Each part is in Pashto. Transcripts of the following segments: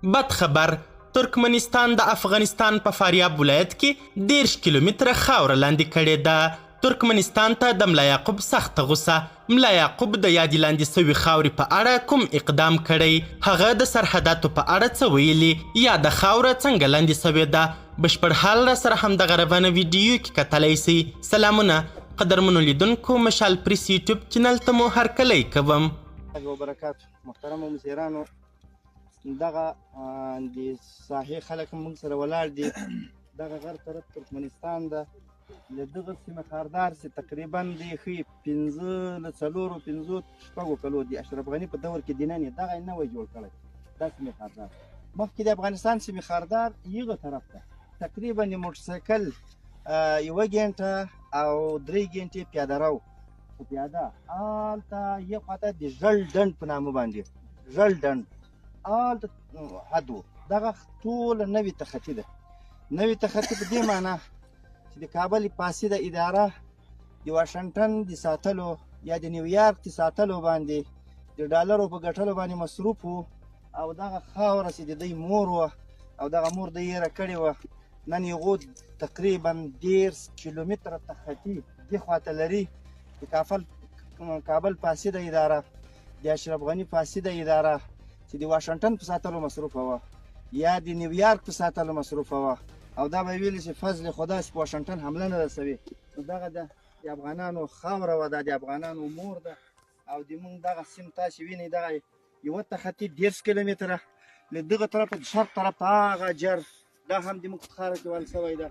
بد خبر، ترکمنستان د افغانستان په فاریاب ولایت کې 30 کیلومتره خاوره لاندې کړې ده. ترکمنستان ته د ملا یعقوب سخته غوسه. ملا یعقوب د یادې لاندې سوې خاورې په اړه کوم اقدام کړی؟ هغه د سرحداتو په اړه څه ویلي؟ یاده خاوره څنګه لاندې سوې ده؟ بشپړ حال راسره همدغه روانه ویډیو کې کتلی سئ. سلامونه قدرمنو لیدونکو، مشال پریس یوټیوب چینل ته مو هرکلی کوم. وبرکاتو محترمو مسیرانو، دغه د ساحې خلک هم موږ سره ولاړ دي. دغه غر طرف ترکمنستان ده. له دغه سیمه خاردار چې تقریبا دی ښي پنځه له څلورو پنځو شپږو کلو دی اشرف غني په دور کې دینن یې دغه یې نوی جوړ کړی. دا سیمه خاردار مخکې د افغانستان سیمه خاردار یغه طرف ته تقریبا د موټرسایکل یوه ګنټه او درې ګنټې پیاده رو، خو پیاده هلته یو خواته د ژړ ډنډ په نامه باندې ژړ ډنډ هلته حد و. دغه ټوله نوې تخطي ده. نوې تخطي په دې معنا چې د کابل فاسده اداره د واشنګټن د ساتلو یا د نیویارک د ساتلو باندې د ډالرو په ګټلو باندې مصروف وو، او دغه خاوره چې د دوی مور وه او دغه مور دوی هېره کړې وه، نن هغو تقریبا 30 کیلومتره تخطي دې خواته لري. د کابل فاسده اداره، د اشرف غني فاسده اداره چې د واشنګټن په ساتلو مصروفه وه یا د نیویارک په ساتلو مصروفه وه، او دا به ویل چې فضل خدا چې په واشنګټن حمله نه رسوي. نو دغه د افغانانو خاوره وه، دا د افغانانو مور ده. او د موږ دغه سیم تاسې وینئ، دغه یوه تخطي 30 کیلومتره له دغه طرفه د شرق طرف ته هغه جر دا هم د موږ په خاوره کې وال سوی ده.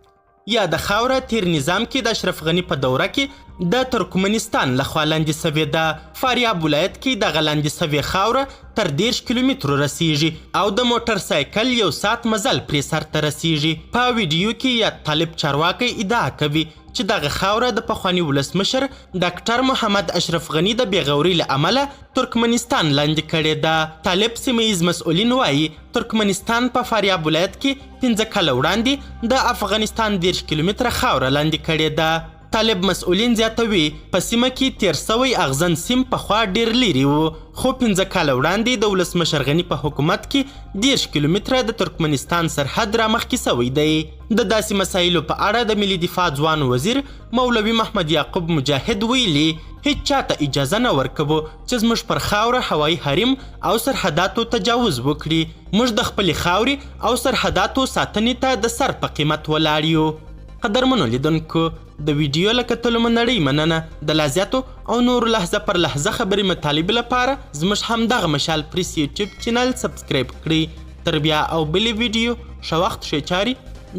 یاده خاوره تیر نظام کې د اشرف غني په دوره کې د ترکمنستان لخوا لاندې سوې ده. فاریاب ولایت کې دغه لاندې سوې خاوره تر 30 کیلومترو رسیږي او د موټر سایکل یو ساعت مزل پرې سرته رسیږي. په ویډیو کې یاد طالب چارواکی ادعا کوي چې دغه خاوره د پخواني ولسمشر ډاکټر محمد اشرف غني د بېغورۍ له امله ترکمنستان لاندې کړې ده. طالب سیمه ییز مسؤلین وایي ترکمنستان په فاریاب ولایت کې 5 کاله وړاندې د افغانستان 30 کیلومتره خاوره لاندې کړې ده. طالب مسؤلین زیاتوي په سیمه کې تیر سوی اغزن سیم پخوا ډېر لیرې و، خو 5 کاله وړاندې د ولسمشر غني په حکومت کې 30 کیلومتره د ترکمنستان سرحد رامخکې سوی دی. د داسې مسایلو په اړه د ملي دفاع ځوان وزیر مولوي محمد یعقوب مجاهد ویلي هیڅ چاته اجازه نه ورکوو چې زموږ پر خاوره هوایي حریم او سرحداتو تجاوز وکړي. موږ د خپلې خاورې او سرحداتو ساتنې ته د سر په قیمت ولاړ یو. قدرمنو لیدونکو، د ویډیو له کتلو مو نړۍ مننه. د لا زیاتو او نورو لحظه پر لحظه خبري مطالبو لپاره زموږ همدغه مشال پریس یوټیوب چینل سبسکرایب کړئ. تر بیا او بلې ویډیو، ښه وخت، ښې چارې،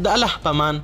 د الله په امان.